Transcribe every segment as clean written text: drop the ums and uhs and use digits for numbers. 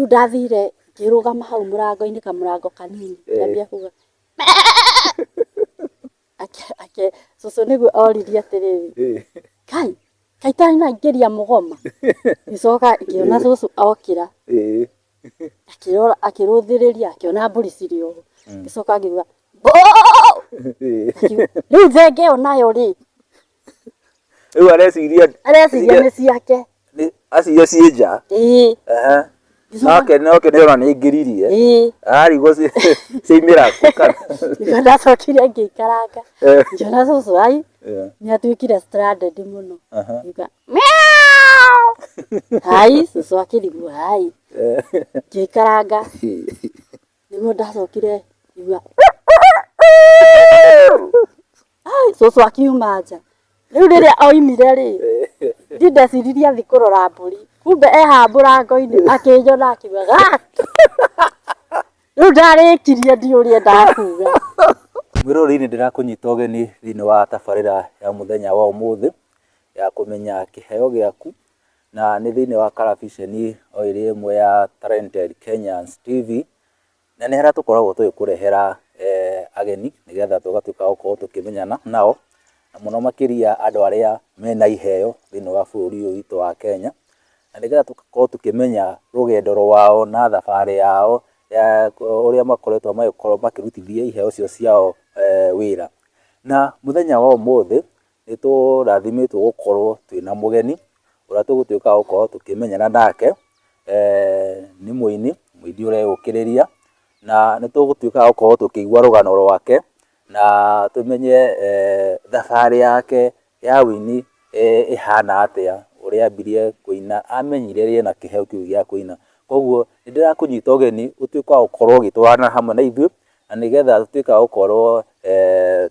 Rĩu ndathire ngĩrũgama hau mũrango-inĩ, kamũrango kanini, ngĩambia kuga ake cũcũ nĩguo oririe atĩrĩrĩ, "Kai, kaĩ itanaingĩria mũgoma?" Ngĩcoka ngĩona cũcũ okĩra, akĩrora, akĩrũthĩrĩria, akĩona mbũri cirĩ o ho. Ngĩcoka ngiuga mbũũ! Akiuga, rĩu thenge ĩyo nayo rĩ, Rĩu areciria areciria nĩ ciake. Aciria ciĩ nja. Ĩĩ. Ehe. Nake nake nĩ ona nĩ ingĩririe. Ĩĩ. Ararigwo ciaimĩra kũ kana. Nĩguo ndacokire ngĩikaranga. Ngĩona cũcũ ai nĩ atuĩkire stranded mũno. Ngiuga meow. Hai, cũcũ akĩrigwo hai. Ngĩikaranga. Nĩguo ndacokire ngiuga ai, cũcũ akiuma nja. Rĩu rĩrĩa oimire rĩ, niĩ ndeciririe athiĩ kũrora mbũri, kumbe e haha mũrango-inĩ akĩnyona akiuga gaki. Rĩu ndarĩkirie ndiũĩ ũrĩa endaga kuga. Mwĩroreri nĩ ndĩrakũnyita ũgeni thĩinĩ wa tabarĩra ya mũthenya wa ũmũthĩ ya kũmenya kĩheo gĩaku, na nĩ thĩinĩ wa karabiceni o ĩrĩa ĩmwe ya Talented Kenyans TV. Na nĩ harĩa tũkoragwo tũgĩkũrehera ageni nĩgetha tũgatuĩka a gũkorwo tũkĩmenyana nao, na mũno makĩria andũ arĩa mena iheo thĩiniĩ wa bũrũri ũyũ witũ wa Kenya, na nĩgetha tũgakorwo tũkĩmenya rũgendo rwao na thabarĩ yao ya ũrĩa makoretwo magĩkorwo makĩrutithia iheo icio ciao wĩra. Na mũthenya wa ũmũthĩ nĩ tũrathimĩtwo gũkorwo twĩna mũgeni, ũrĩa tũgũtuĩka a gũkorwo tũkĩmenyana nake, nĩ mũini, mũini ũreyũkĩrĩria, na nĩ tũgũtuĩka a gũkorwo tũkĩigua rũgano rwake, na tũmenye thabarĩ yake ya ũini ĩhana atĩa, ũrĩa ambirie kũina, amenyire rĩ ena kĩheo kĩu gĩa kũina. Koguo nĩ ndĩrakũnyita ũgeni ũtuĩke wa gũkorwo ũgĩtwarana hamwe na ithuĩ, na nĩgetha tũtuĩke a gũkorwo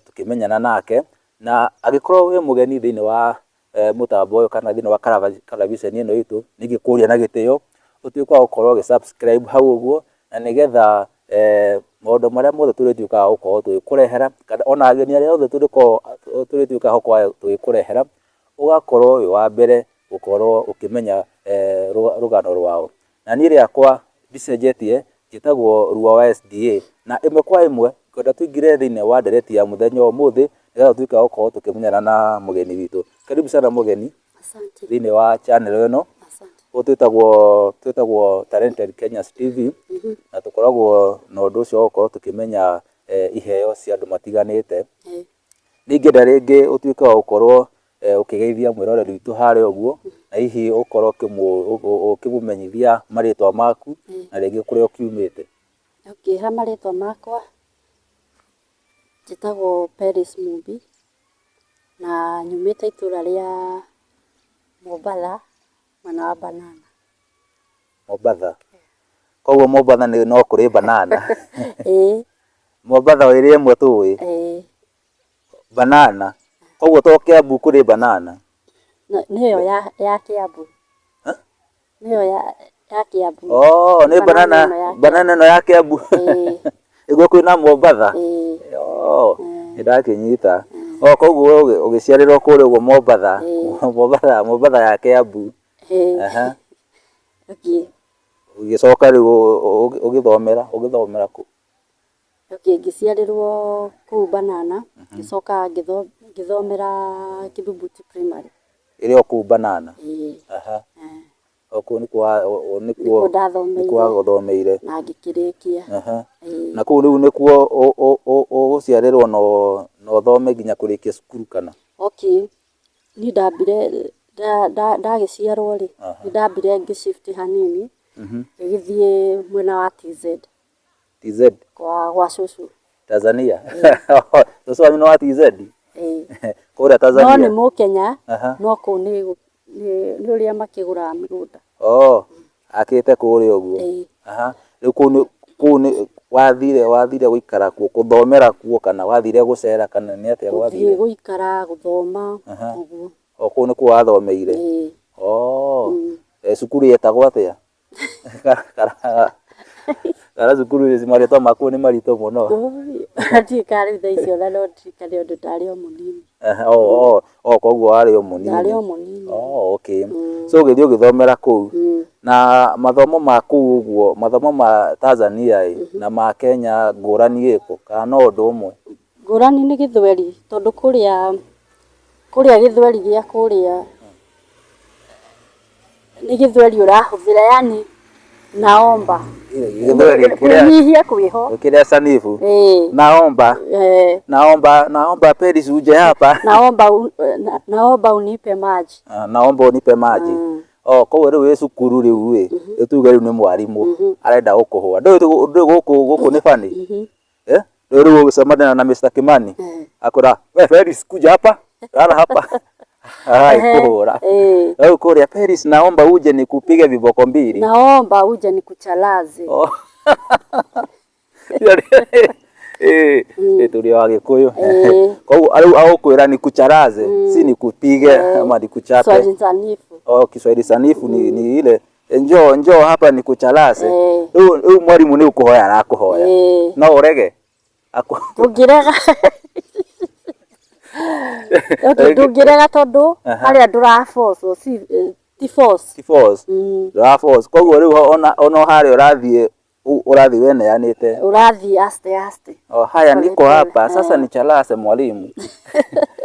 tũkĩmenyana nake. Na angĩkorwo wĩ mũgeni thĩinĩ wa mũtambo ũyũ kana thĩinĩ wa karabiceni ĩno itũ, nĩ ingĩkũria na gĩtĩo ũtuĩke wa gũkorwo ũgĩ subscribe hau ũguo, na nĩgetha maũndũ marĩa mothe tũrĩtuĩkaga a gũkorwo tũgĩkũrehera, kana ona ageni arĩa othe tũrĩtuĩkaga a gũkorwo tũgĩkũrehera, ũgakorwo wĩ wa mbere gũkorwo ũkĩmenya rũgano rwao. Na niĩ rĩakwa ndicenjetie, njĩtagwo Rua wa SDA, na ĩmwe kwa ĩmwe ngwenda tũingĩre thĩinĩ wa ndereti ya mũthenya wa ũmũthĩ, nĩgetha tũtuĩke a gũkorwo tũkĩmenyana na mũgeni witũ. Karibu sana mũgeni Asante. thĩinĩ wa channel ĩno, Asante. gũkũ twĩtagwo twĩtagwo Talented Kenyans TV, na tũkoragwo na ũndũ ũcio wa gũkorwo tũkĩmenya iheo cia andũ matiganĩte. Nĩ ingĩenda rĩngĩ ũtuĩke wa gũkorwo ũkĩgeithia mwĩroreri witũ harĩa ũguo, na hihi ũkorwo ũkĩmũmenyithia marĩtwa maku na rĩngĩ kũrĩa ũkiumĩte. Okay, ha marĩtwa makwa njĩtagwo Peris Mumbi na nyumĩte itũra rĩa Mombatha mwena wa Banana. Mombatha. Koguo Mombatha nĩ no kũrĩ banana. Ĩĩ. Mombatha o ĩrĩa ĩmwe tũĩ. Ĩĩ. Banana. Koguo to Kiambu kũrĩ banana. Nĩyo ya Kiambu. Nĩyo ya Kiambu. Oh, nĩ banana banana ĩno ya Kiambu. Nĩguo kwĩna Mombatha. Ĩĩ. Oh, nĩ ndakĩnyita. Oh, koguo ũgĩciarĩrwo kũrĩa ũguo Mombatha. Mombatha, Mombatha ya Kiambu. Ĩĩ. Aha. Okay. Ũgĩcoka rĩu ũgĩthomera, ũgĩthomera kũ? Okay, ngĩciarĩrwo kũu Banana, ngĩcoka ngĩthomera Kĩthumbuti Primary. Ĩrĩ o kũu Banana? Ĩĩ. Aha. O kũu nĩkuo nĩkuo ndathomeire. Nĩkuo wagĩthomeire. Na ngĩkĩrĩkia. Aha. Ĩĩ. Na kũu rĩu nĩkuo ũgũciarĩrwo na ũthome nginya kũrĩkia cukuru kana? Okay, niĩ ndambire ndagĩciarwo rĩ, nĩ ndambire ngĩ shift hanini, ngĩgĩthiĩ mwena wa TZ. TZ? Kwa cũcũ. Tanzania? Cũcũ wanyu nĩ wa TZ? Ĩĩ. Kũrĩa Tanzania? No nĩ mũkenya, no kũu nĩ ũrĩa makĩgũraga mĩgũnda. Oh, akĩte kũrĩa ũguo? Ĩĩ. Aha. Rĩu kũu nĩ kũu nĩ wathire wathire gũikara kuo gũthomera kuo kana wathire gũcera kana nĩ atĩa gwathire? Gũthiĩ gũikara, gũthoma, ũguo. O kũu nĩkuo wathomeire? Ĩĩ. Oh, cukuru yetagwo atĩa? Kana cukuru marĩtwa makuo nĩ maritũ mũno? Ndiũĩ kana rĩu thaa ici ona no ndirikane ũndũ ndarĩ o mũnini. Ehe, o o o koguo warĩ o mũnini. Ndarĩ o mũnini. Oh, okay. So ũgĩthiĩ ũgĩthomera kũu. Na mathomo ma kũu ũguo, mathomo ma Tanzania ĩ, na ma Kenya ngũrani ĩkũ kana no ũndũ ũmwe? Ngũrani nĩ gĩthweri tondũ kũrĩa kũrĩa gĩthweri gĩa kũrĩa nĩ gĩthweri ũrahũthĩra yani naomba. Gĩthweri kĩrĩa Kwĩnyihia kwĩho. kĩrĩa sanifu. Ĩĩ. Naomba Eh, naomba naomba Peris uje hapa. Naomba naomba unipe maji. Ah, naomba unipe maji. Oh, koguo rĩu wĩ cukuru rĩu ĩ, rĩu tuge rĩu nĩ mwarimũ arenda gũkũhũra. Ndũĩ ndũĩ gũkũ gũkũ nĩ bani? Eh? Rĩu rĩu ũgũcemania na Mr. Kimani. Akwĩra, we Peris kuja hapa. Lala hapa. Agagĩkũhũra. Eh. Rĩu kũrĩa Peris naomba uje nikupige viboko mbili. Naomba uje nikuchalaze. Oh. Eh, tũrĩ wa Gĩkũyũ. Eh. Koguo rĩu agũkwĩra nikucharaze, si nikupige ama nikuchape. Swahili sanifu. Oh, Kiswahili sanifu ni ile njoo njoo hapa nikucharaze. Eh. Rĩu rĩu mwarimu nĩ gũkũhoya arakũhoya. Eh. No ũrege. Aku Ndũngĩrega. Okay, ndũngĩrega tondũ harĩa ndũra force si ti force. ti force. Ndũra force. Koguo rĩu ona ona harĩa ũrathiĩ ũrathiĩ weneanĩte. Ũrathiĩ aste aste. Oh, haya Pole niko pole. hapa sasa nichalase mwalimu.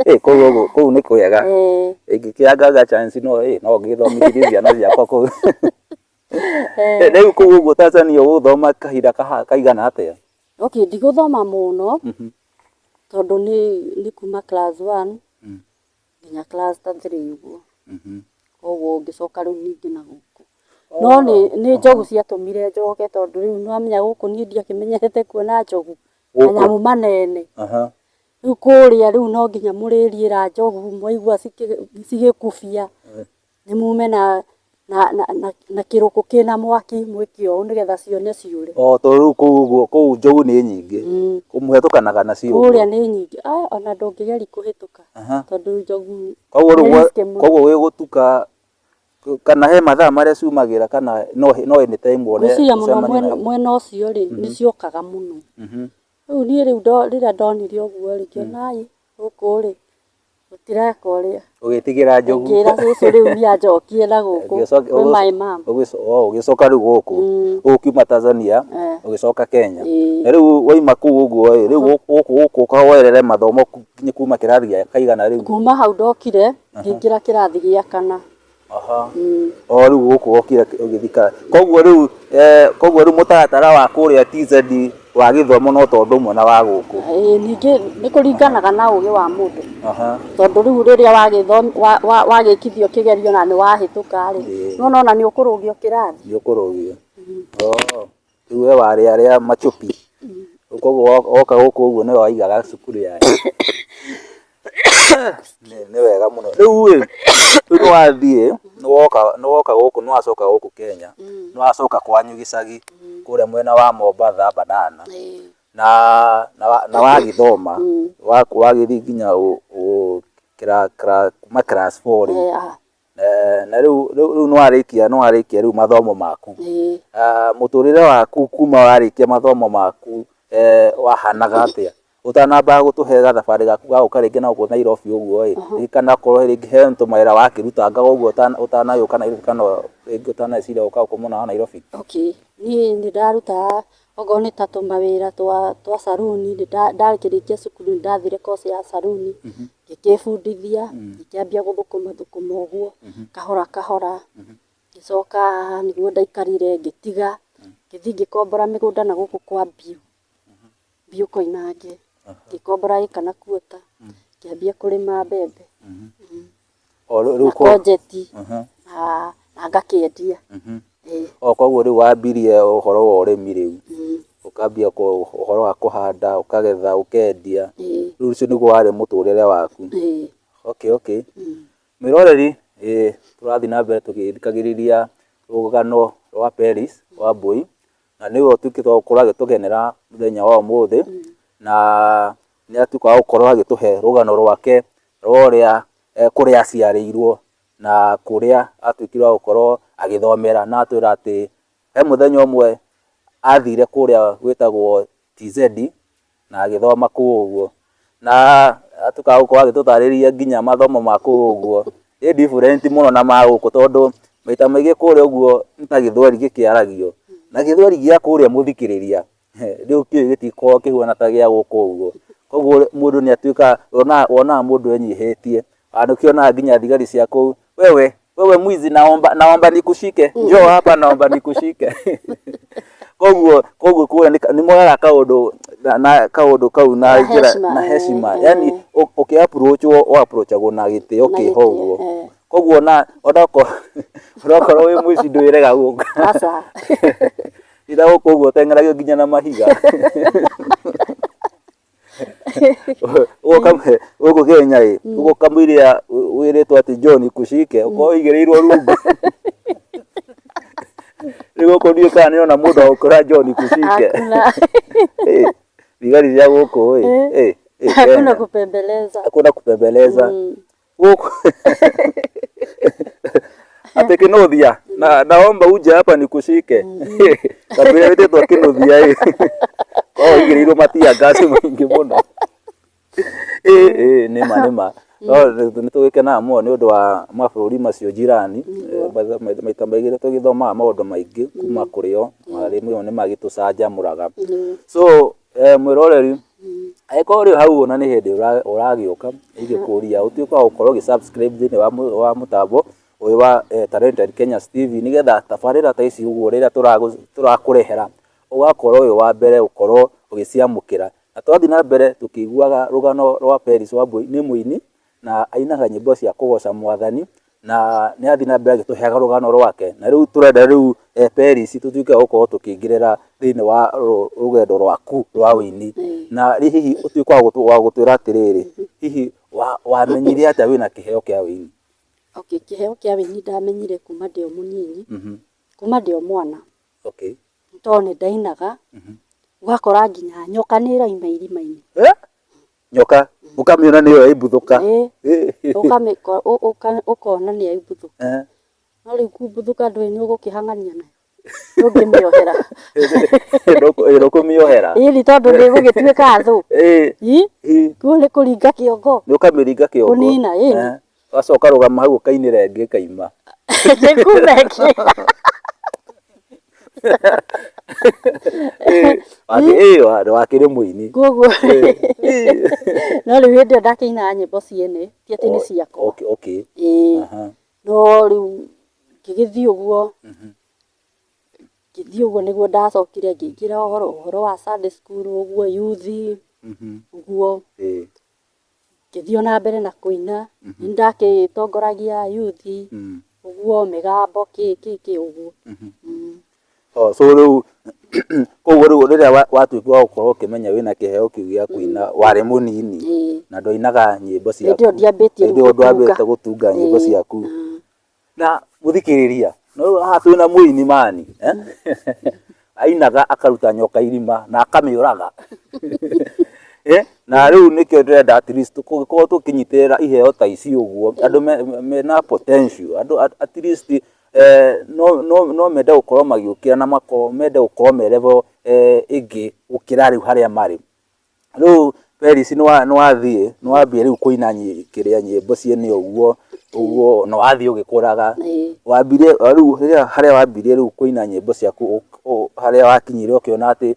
Eh, koguo kũu nĩ kwega. Eh. Ingĩkĩangaga chance no eh no ngĩthomithirie ciana ciakwa kũu. Rĩu kũu ũguo Tanzania ũgũthoma kahinda kaigana atĩa? Okay, ndigũthoma mũno tondũ nĩ kuma class 1 nginya class ta 3 ũguo. Koguo ngĩcoka rĩu ningĩ na gũkũ. No nĩ njogu ciatũmire njoke tondũ rĩu nĩwamenya gũkũ niĩ ndiakĩmenyerete kuona njogu Gũkũ? manyamũ manene. Aha. Rĩu kũrĩa rĩu no nginya mũrĩriĩra njogu mwaigua cigĩkubia nĩ mume na kĩrũkũ kĩna mwaki mwĩke ũũ nĩgetha cione ciũre. O tondũ rĩu kũu ũguo kũu njogu nĩ nyingĩ. Kũmũhetũkanaga nacio ũguo. Kũrĩa nĩ nyingĩ. Aya ona ndũngĩgeria kũhĩtũka tondũ njogu Koguo rĩu nĩ risky mũno. koguo gwĩ gũtuka kana he mathaa marĩa ciumagĩra kana no anytime wone Ngwĩciria mũno ũcemanie nayo. mwena ũcio rĩ nĩ ciokaga mũno. Rĩu niĩ rĩu rĩrĩa ndonire ũguo rĩ ngĩona ai gũkũ rĩ gũtireka ũrĩa. Ũgĩtigĩra njogu. Ngĩra cũcũ rĩu niĩ anjokie na gũkũ kwĩ my mum. Ũgĩcoka rĩu gũkũ ũkiuma Tanzania ũgĩcoka Kenya. Ĩĩ. Na rĩu waima kũu ũguo ĩ rĩu gũkũ gũkũ ũka werere mathomo nginya kuma kĩrathi gĩa kaigana rĩu. Kuma hau ndokire ngĩingĩra kĩrathi gĩa kana. Aha. O rĩu gũkũ wokire ũgĩthika. Koguo rĩu koguo rĩu mũtaratara wa kũrĩa TZ wa gĩthomo no ta ũndũ ũmwe na wa gũkũ. Ĩĩ ningĩ nĩ kũringanaga na ũgĩ wa mũndũ. Aha. Tondũ rĩu rĩrĩa wagĩkithio kĩgerio na nĩ wahĩtũka rĩ, Ĩĩ. nĩwona ona nĩ ũkũrũgio kĩrathi. Nĩ ũkũrũgio. Oh. Rĩu we warĩ arĩa machupi. Koguo woka gũkũ ũguo nĩwe waigaga cukuru yanyu. Nĩ wega mũno. Rĩu ĩ, rĩu nĩ wathiĩ, nĩ woka gũkũ, nĩ wacoka gũkũ Kenya, nĩ wacoka kwanyu gĩcagi kũrĩa mwena wa Mombatha Banana. Na wagĩthoma, wagĩthiĩ nginya kuma class 4 rĩu. Na rĩu rĩu nĩ warĩkia nĩ warĩkia rĩu mathomo maku. Mũtũrĩre waku kuma warĩkia mathomo maku wahanaga atĩa? Ũtanamba gũtũhe gathabarĩ gaku ga gũka rĩngĩ na gũkũ Nairobi ũguo ĩ, kana korwo rĩngĩ he tũmawĩra wakĩrutangaga ũguo ũtanagĩũka Nairobi kana rĩngĩ ũtaneciria gũka gũkũ mwena wa Nairobi? Okay, niĩ nĩ ndarutaga okorwo nĩ ta tũmawĩra twa saruni, ndarĩkĩrĩkia cukuru nĩ ndathire course ya saruni, ngĩkĩbundithia, ngĩkĩambia gũthũkũma thũkũma ũguo, kahora kahora, ngĩcoka nĩguo ndaikarire ngĩtiga, ngĩthiĩ ngĩkombora mĩgũnda na gũkũ kwa Mbiu, Mbiu Koinange, ngĩkombora ĩka na quarter, ngĩambia kũrĩma mbembe na courgette na ngakĩendia. O koguo rĩu wambirie ũhoro wa ũrĩmi rĩu, ũkambia ũhoro wa kũhanda, ũkagetha, ũkendia, rĩu ũcio nĩguo warĩ mũtũrĩre waku. Okay, okay. Mwĩroreri, tũrathiĩ na mbere tũgĩthikagĩrĩria rũgano rwa Peris Wambui, na nĩwe ũtuĩkĩte wa gũkorwo agĩtũgenera mũthenya wa ũmũthĩ, na nĩ atuĩka wa gũkorwo agĩtũhe rũgano rwake rwa ũrĩa kũrĩa aciarĩirwo na kũrĩa atuĩkire wa gũkorwo agĩthomera, na atwĩra atĩ he mũthenya ũmwe athire kũrĩa gwĩtagwo TZ Na agĩthoma kũu ũguo, na atuĩka wa gũkorwo agĩtũtarĩria nginya mathomo ma kũu ũguo ĩ different mũno na ma gũkũ, tondũ maita maingĩ kũrĩa ũguo nĩ ta gĩthweri gĩkĩaragio, na gĩthweri gĩa kũrĩa mũthikĩrĩria rĩu kĩu gĩtikoragwo kĩhuana ta gĩa gũkũ ũguo. Koguo mũndũ nĩ atuĩkaga, wonaga mũndũ enyihĩtie, ona nĩkĩo wonaga nginya thigari cia kũu, wewe wewe mwizi, naomba naomba nikushike, njoo hapa, naomba nikushike. Koguo kũrĩa nĩ moyaga kaũndũ na kaũndũ kau na Na njĩra heshima, na heshima, yani ũkĩ approach wo approachagwo na gĩtĩo Na kĩho gĩtĩo, ũguo. Koguo onakorwo wĩ mũici ndwĩrega gũka. Aca. Ira gũkũ ũguo ũteng'eragio nginya na mahiga. Gũkũ Kenya ĩ, ũguo kamũira wĩrĩtwo atĩ njoo nikushike, ũkorwo ũigĩrĩirwo rungu. Rĩu gũkũ ndiũĩ kana nĩũrona mũndũ agũkwĩra njoo nikushike. Hakuna. Thigari cia gũkũ ĩ, ĩ, ĩ, Hakuna Kenya. kupembeleza. Hakuna kupembeleza. Gũkũ atĩ Kĩnũthia, na naomba uje hapa nikushike. Kamũira wĩtĩtwo Kĩnũthia ĩ, korwo ũigĩrĩirwo matia ngasi maingĩ mũno. Ĩ ĩ nĩma nĩma. No nĩ tũgĩkenaga mũno nĩ ũndũ wa mabũrũri macio jirani. Maita maingĩ nĩ tũgĩthomaga maũndũ maingĩ kuma kũrĩ o, na rĩmwe nĩ magĩtũcanjamũraga. So mwĩroreri, angĩkorwo ũrĩ hau ona nĩ hĩndĩ ũragĩũka, ingĩkũria ũtuĩke wa gũkorwo ũgĩ subscribe thĩinĩ wa mũtambo ũyũ wa Talented Kenya TV, nĩgetha tabarĩra ta ici ũguo rĩrĩa tũrakũrehera ũgakorwo wĩ wa mbere gũkorwo ũgĩciamũkĩra. Na twathiĩ na mbere tũkĩiguaga rũgano rwa Peris Wambui, nĩ mũini na ainaga nyĩmbo cia kũgoca mwathani, na nĩ athiĩ na mbere agĩtũheaga rũgano rwake. Na rĩu tũrenda rĩu Peris tũtuĩke a gũkorwo tũkĩingĩrĩra thĩinĩ wa rũgendo rwaku rwa ũini. Na hihi ũtuĩke wa gũtwĩra atĩrĩrĩ, hihi wamenyire atĩa wĩna kĩheo kĩa ũini? Okay, kĩheo kĩa ũini ndamenyire kuma ndĩ o mũnini, kuma ndĩ o mwana. Tondũ nĩ ndainaga, ũgakora nginya nyoka nĩ ĩraima irima-inĩ. Nyoka ũkamĩona nĩyo yaimbuthũka. Ũkona nĩ yaimbuthũka. No rĩu kumbuthũka ndũĩ nĩ ũgũkĩhang'ania nayo, ndũngĩmĩohera. Ndũkũmĩohera. Ĩni tondũ nĩ ĩgũgĩtuĩka thũ. Kuo nĩ kũringa kĩongo. Nĩ ũkamĩringa kĩongo. Kũnina, ĩni. Ũgacoka ũkarũgama hau ũkainĩra ĩngĩ ĩkaima. Ĩkume ĩngĩ. Wakĩrĩ mũini. Koguo no rĩu hĩndĩ ĩyo ndakĩinaga nyĩmbo ciene, ti atĩ nĩ ciakwa. Ĩĩ. No rĩu ngĩgĩthiĩ ũguo, ngĩthiĩ ũguo nĩguo ndacokire ngĩingĩra ũhoro wa Sunday school ũguo, youth ũguo. Ngĩthiĩ ona mbere na kũina, nĩ ndagĩtongoragia youth ũguo, mĩgambo kĩ kĩ kĩ ũguo. So rĩu koguo rĩu rĩrĩa watuĩka wa gũkorwo ũkĩmenya wĩna kĩheo kĩu gĩa kũina warĩ mũnini na ndwainaga nyĩmbo ciaku. Hĩndĩ ĩyo ndiambĩtie Hĩndĩ ĩyo ndwambĩte gũtunga nyĩmbo ciaku. Na mũthikĩrĩria, no haha twĩna mũini mani, ainaga akaruta nyoka irima na akamĩũraga. Na rĩu nĩkĩo ndĩrenda at least tũgĩkorwo tũkĩnyitĩrĩra iheo ta ici ũguo, andũ mena potential, andũ at least no mende gũkorwo magĩũkĩra na makorwo mende gũkorwo me level ĩngĩ gũkĩra rĩu harĩa marĩ. Rĩu Peris nĩ wathiĩ nĩ wambia rĩu kũina kĩrĩa nyĩmbo ciene ũguo ũguo na wathiĩ ũgĩkũraga. Wambirie rĩu rĩrĩa harĩa wambirie rĩu kũina nyĩmbo ciaku harĩa wakinyire ũkĩona atĩ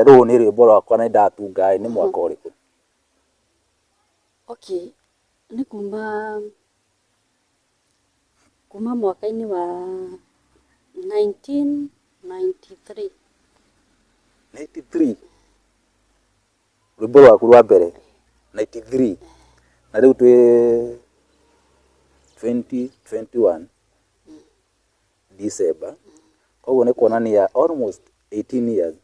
rũrũ nĩ rwĩmbo rwakwa na nĩndatunga ĩ, nĩ mwaka ũrĩkũ? Okay, nĩ kuma mwaka-inĩ wa 1993. 93? Rwĩmbo rwaku rwa mbere 93, na rĩu twĩ 2021 December, koguo nĩ kuonania almost 18 years.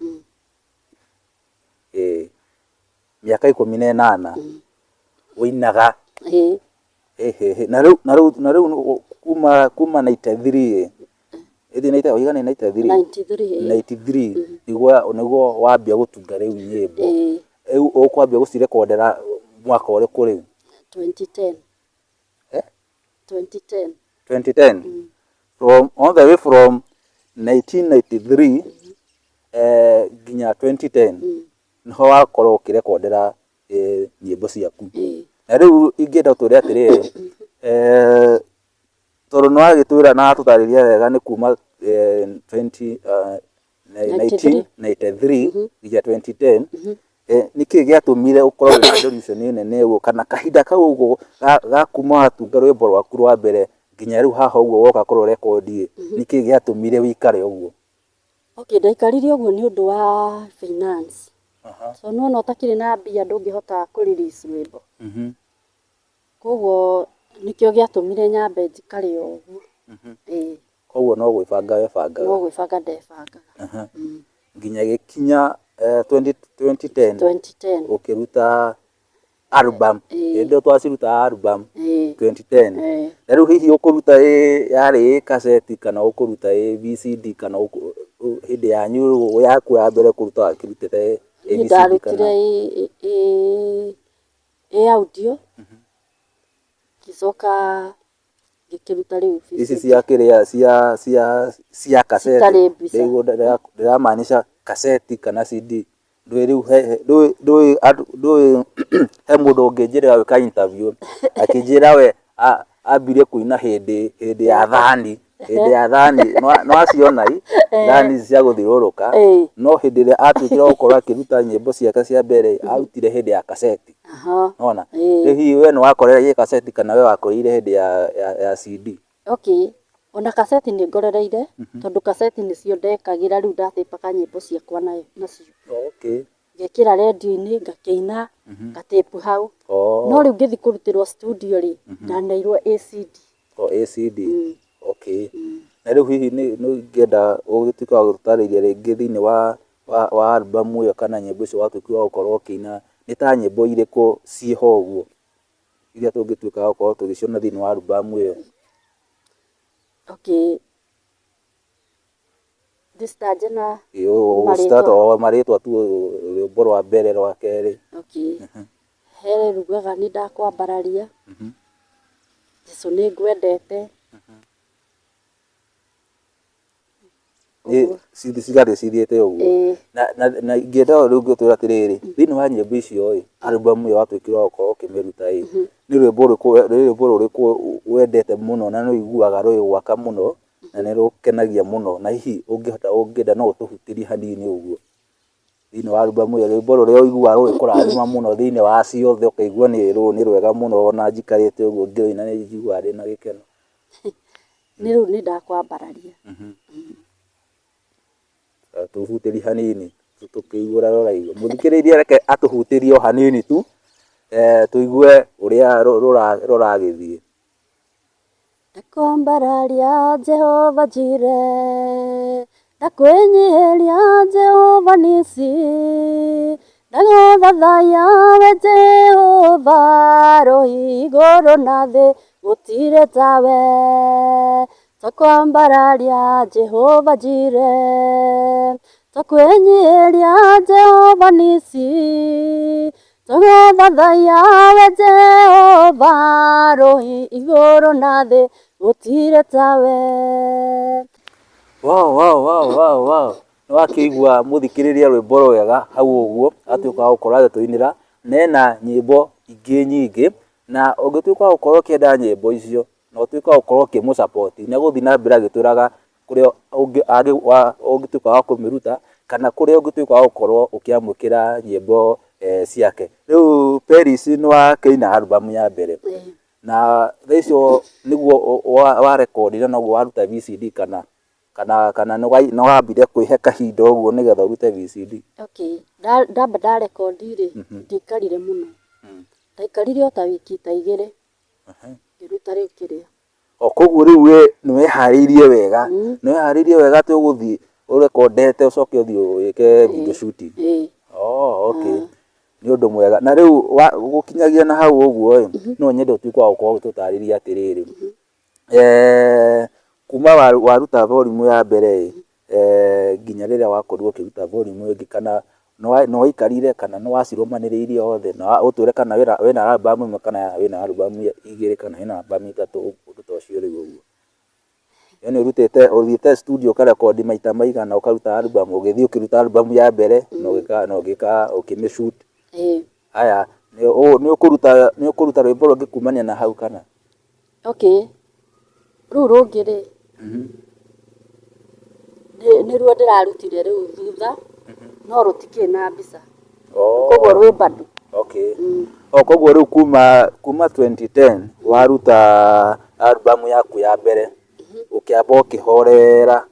Ĩĩ, mĩaka 18 ũinaga. Ĩhĩhĩ, na rĩu na rĩu na rĩu kuma 93 ĩ, ĩthĩ 90 waiga nĩ 93? 93. 93 nĩguo wambia gũtunga rĩu nyĩmbo. Rĩu ũkwambia gũcirekondera mwaka ũrĩkũ rĩu? 2010. Eh? 2010. 2010? From all the way from 1993 nginya 2010. Nĩho wakorwo ũkĩrekondera nyĩmbo ciaku. Ĩĩ. Na rĩu ingĩenda ũtwĩre atĩrĩrĩ, tondũ nĩ wagĩtwĩra na watũtarĩria wega nĩ kuma 1993 nginya 2010, nĩkĩ gĩatũmire ũkorwo wĩna revolution nene ũguo, kana kahinda kau ũguo ga kuma watunga rwĩmbo rwaku rwa mbere nginya rĩu haha ũguo woka kũrũrekondi ĩ, nĩkĩ gĩatũmire wĩikare ũguo? Okay, ndaikarire ũguo nĩ ũndũ wa finance. So nĩwona ũtakĩrĩ na mbia ndũngĩhota kũ release rwĩmbo. Koguo nĩkĩo gĩatũmire nyambe njikare o ũguo. Ĩĩ. Koguo no gwĩbanga webangaga? No gwĩbanga ndebangaga. Nginya ĩgĩkinya 2010 2010. Ũkĩruta album. Ĩĩ. Hĩndĩ ĩyo twacirutaga album Ĩĩ. 2010. Ĩĩ. Na rĩu hihi ũkũruta ĩ yarĩ ĩ kaseti kana ũkũruta ĩ VCD, kana hĩndĩ yanyu rĩu yaku ya mbere kũruta wakĩrutĩte ĩ Niĩ VCD ndarutire kana? ĩ audio, ngĩcoka ngĩkĩruta rĩu Ici VCD. cia kĩrĩa cia kaseti? Citarĩ mbica. Rĩu ndĩramaanisha kaseti kana CD. Ndũĩ rĩu ndũĩ ndũĩ andũ ndũĩ he mũndũ ũngĩnjĩra gwĩka interview akĩnjĩra we ambirie kũina hĩndĩ ya thani, hĩndĩ ya thani, nĩ waciona i thani ici cia gũthiũrũrũka, no hĩndĩ ĩrĩa atuĩkire wa gũkorwo akĩruta nyĩmbo ciake cia mbere arutire hĩndĩ ya kaseti. Nĩwona? Rĩu hihi we nĩ wakorera ĩ kaseti kana we wakoreire hĩndĩ ya CD? Okay, ona kaseti nĩ ngorereire, tondũ kaseti nĩcio ndekagĩra rĩu ndatĩpaga nyĩmbo ciakwa nacio. Ngekĩra rendio-inĩ ngakĩina, ngatĩpu hau. No rĩu ngĩthiĩ kũrutĩrwo studio rĩ, ndaneirwo ĩ CD. O ĩ CD. Okay. Na rĩu hihi nĩ ingĩenda ũgĩtuĩke wa gũtũtarĩria rĩngĩ thĩinĩ wa album ĩyo kana nyĩmbo icio watuĩkire wa gũkorwo ũkĩina, nĩ ta nyĩmbo irĩkũ ciĩho ũguo iria tũngĩtuĩka wa gũkorwo tũgĩciona thĩinĩ wa album ĩyo? Okay. Ndĩcitanje na Ũcitata o marĩtwa tu, rwĩmbo rwa mbere, rwa kerĩ. Okay. He rugaga nĩ ndakwambararia, Jesũ nĩ ngwendete. Cigathiĩ cithiĩte ũguo. Ĩĩ. Na ingĩenda rĩu ngĩtwĩra atĩrĩrĩ, thĩinĩ wa nyĩmbo icio ĩ, album ĩyo watuĩkire wa gũkorwo ũkĩmĩruta ĩ, nĩ rwĩmbo rũrĩkũ wendete mũno na nĩ ũiguaga rũgĩgwaka mũno na nĩ rũkenagia mũno, na hihi ũngĩhota ũngĩenda no ũtũhutĩrie hanini ũguo thĩinĩ wa album ĩyo, rwĩmbo rũrĩa ũiguaga rũgĩkũrathima mũno thĩinĩ wa ciothe, ũkaigua nĩ rũrũ nĩ rwega mũno ona njikarĩte ũguo ngĩrũina nĩ njiguaga ndĩna gĩkeno? Nĩ rĩu nĩ ndakwambararia. Tũhutĩrie hanini tũkĩigue ũrĩa rũraigua. Mũthikĩrĩria reke atũhutĩrie o hanini tu, tũigue ũrĩa rũragĩthiĩ. Ndakwambararia Jehova Jireh, ndakwĩnyihĩria Jehova Nisi, ndagũthathaiya we Jehova, rũi igũrũ na thĩ gũtirĩ tawe. Twakwambararia Jehova Jireh, twakwĩnyihĩria Jehova Nisi, twagũthathaiya we Jehova, rũi igũrũ na thĩ gũtirĩ tawe. Wow. Nĩ wakĩigua mũthikĩrĩria rwĩmbo rwega hau ũguo atuĩka wa gũkorwo agĩtũinĩra, na ena nyĩmbo ingĩ nyingĩ, na ũngĩtuĩka wa gũkorwo ũkĩenda nyĩmbo icio na ũtuĩke wa gũkorwo ũkĩmũ support, nĩ egũthiĩ na mbere agĩtwĩraga kũrĩa ũngĩtuĩka wa kũmĩruta kana kũrĩa ũngĩtuĩka wa gũkorwo ũkĩamũkĩra nyĩmbo ciake. Rĩu Peris nĩ wakĩina album ya mbere, na thaa icio nĩguo warekondire na noguo waruta VCD, kana nĩ wambire kwĩhe kahinda ũguo nĩgetha ũrute VCD? Okay, ndamba ndarekondi rĩ, ndiaikarire mũno. Ndaikarire o ta wiki ta 2, ngĩruta rĩu kĩrĩa. O koguo rĩu we nĩ weharĩirie wega, nĩ weharĩirie wega atĩ ũgũthiĩ ũrekondete ũcoke ũthiĩ wĩke video shooting? Ĩĩ. Oh, okay. Nĩ ũndũ mwega. Na rĩu gũkinyagia na hau ũguo ĩ, no nyende ũtuĩke wa gũkorwo ũgĩtũtarĩria atĩrĩrĩ, kuma waruta volume ya mbere ĩ, nginya rĩrĩa wakorirwo ũkĩruta volume ĩngĩ, kana nĩ waikarire kana nĩ wacirũmanĩrĩirie othe, na ũtwĩre kana wĩna album ĩmwe kana wĩna album igĩrĩ kana wĩna album ithatũ, ũndũ ta ũcio rĩu ũguo. Yani ũrutĩte, ũthiĩte studio ũkarekondi maita maigana ũkaruta album, ũgĩthiĩ ũkĩruta album ya mbere na ũgĩka na ũgĩka ũkĩmĩ shoot. Haya, nĩ ũkũruta rwĩmbo rũngĩ kumania na hau kana? Okay, rĩu rũngĩ rĩ, nĩruo ndĩrarutire rĩu thutha, no rũtikĩrĩ na mbica. Koguo rwĩ bado. Oh, koguo rĩu kuma 2010 waruta album yaku ya mbere, ũkĩamba ũkĩhorera,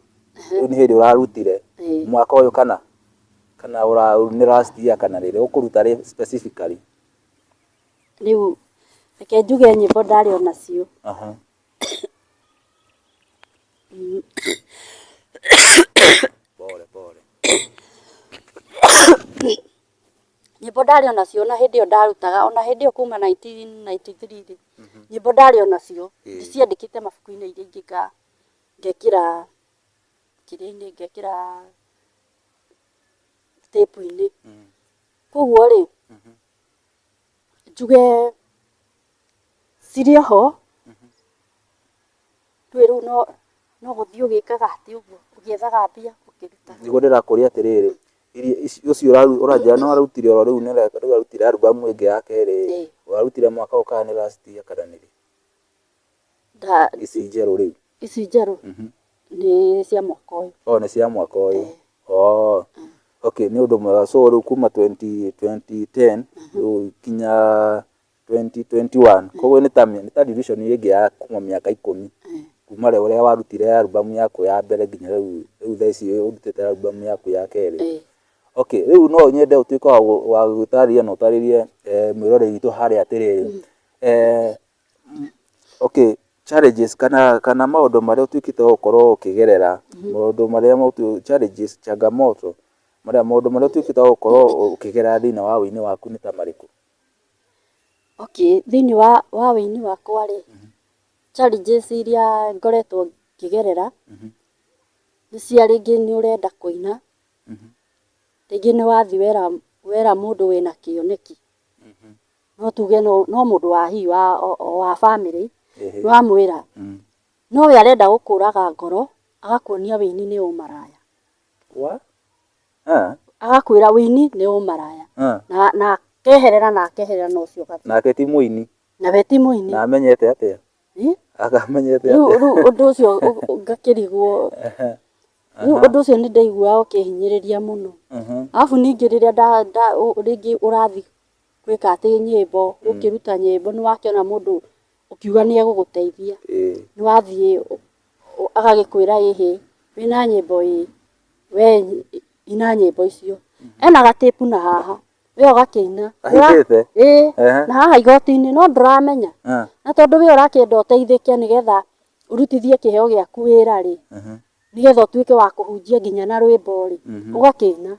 rĩu nĩ hĩndĩ ũrarutire mwaka ũyũ kana ũra nĩ last year kana rĩrĩ ũkũruta rĩ specifically? Rĩu reke njuge nyĩmbo ndarĩ o nacio. Pole pole. Nyĩmbo ndarĩ o nacio na hĩndĩ ĩyo ndarutaga, ona hĩndĩ ĩyo kuma 1993 rĩ, nyĩmbo ndarĩ o nacio. Ndiciandĩkĩte mabuku-inĩ, iria ingĩ ngekĩra kĩrĩa-inĩ, ngekĩra tape-inĩ. Koguo rĩ, njuge cirĩ oho, ndũĩ rĩu no gũthiĩ ũgĩkaga atĩ ũguo, ũgĩethaga mbia ũkĩrutaga. Nĩguo ndĩrakũria atĩrĩrĩ, iria ũcio ũranjĩra nĩ warutire oro rĩu, nĩ rĩu warutire album ĩngĩ ya kerĩ, warutire mwaka ũyũ kana nĩ last year kana nĩ rĩ? Ici njerũ rĩu. Ici njerũ nĩ cia mwaka ũyũ. Oh, nĩ cia mwaka ũyũ. Oh. Okay, nĩ ũndũ mwega. So rĩu kuma 20 2010 rĩu kinya 2021, koguo nĩ ta division ĩngĩ ya kuma mĩaka 10 kuma rĩ ũrĩa warutire album yaku ya mbere nginya rĩu thaa ici ũrutĩte album yaku ya kerĩ. Okay, rĩu no nyende ũtuĩke wa gũtarĩria na ũtarĩrie mwĩroreri witũ harĩa atĩrĩrĩ, okay, challenges kana maũndũ marĩa ũtuĩkĩte wa gũkorwo ũkĩgerera, maũndũ marĩa challenges, changamoto, marĩa maũndũ marĩa ũtuĩkĩte wa gũkorwo ũkĩgerera thĩinĩ wa ũini waku nĩ ta marĩkũ? Okay, thĩinĩ wa wĩini wakwa rĩ, challenges iria ngoretwo ngĩgerera nĩ cia rĩngĩ nĩ ũrenda kũina, rĩngĩ nĩ wathiĩ wera mũndũ wĩna kĩoneki, no tuge no mũndũ wa hihi wa family, nĩ wamwĩra, no we arenda gũkũraga ngoro, agakuonia wĩini nĩ ũmaraya. Wa? Ah. Agakwĩra wĩini nĩ ũmaraya. Na akeherera na akeherera na ũcio ũgathiĩ. Nake ti mũini. Na we ti mũini. Na amenyete atĩa? Ĩ? Akamenyete Rĩu atĩa? Rĩu ũndũ ũcio ngakĩrigwo, rĩu ũndũ ũcio nĩ ndaiguaga ũkĩhinyĩrĩria mũno. Arabu ningĩ rĩrĩa rĩngĩ ũrathiĩ gwĩka atĩ nyĩmbo, ũkĩruta nyĩmbo, nĩ wakĩona mũndũ ũkiuga nĩ egũgũteithia. Nĩ wathiĩ agagĩkwĩra ĩhĩ, wĩna nyĩmbo ĩ, we ina nyĩmbo icio. Ena gatĩpu na haha, we ũgakĩina. Ahithĩte? Ĩĩ, na haha igoti-inĩ no ndũramenya. Na tondũ we ũrakĩenda ũteithĩke nĩgetha ũrutithie kĩheo gĩaku wĩra rĩ, nĩgetha ũtuĩke wa kũhunjia nginya na rwĩmbo rĩ, ũgakĩina.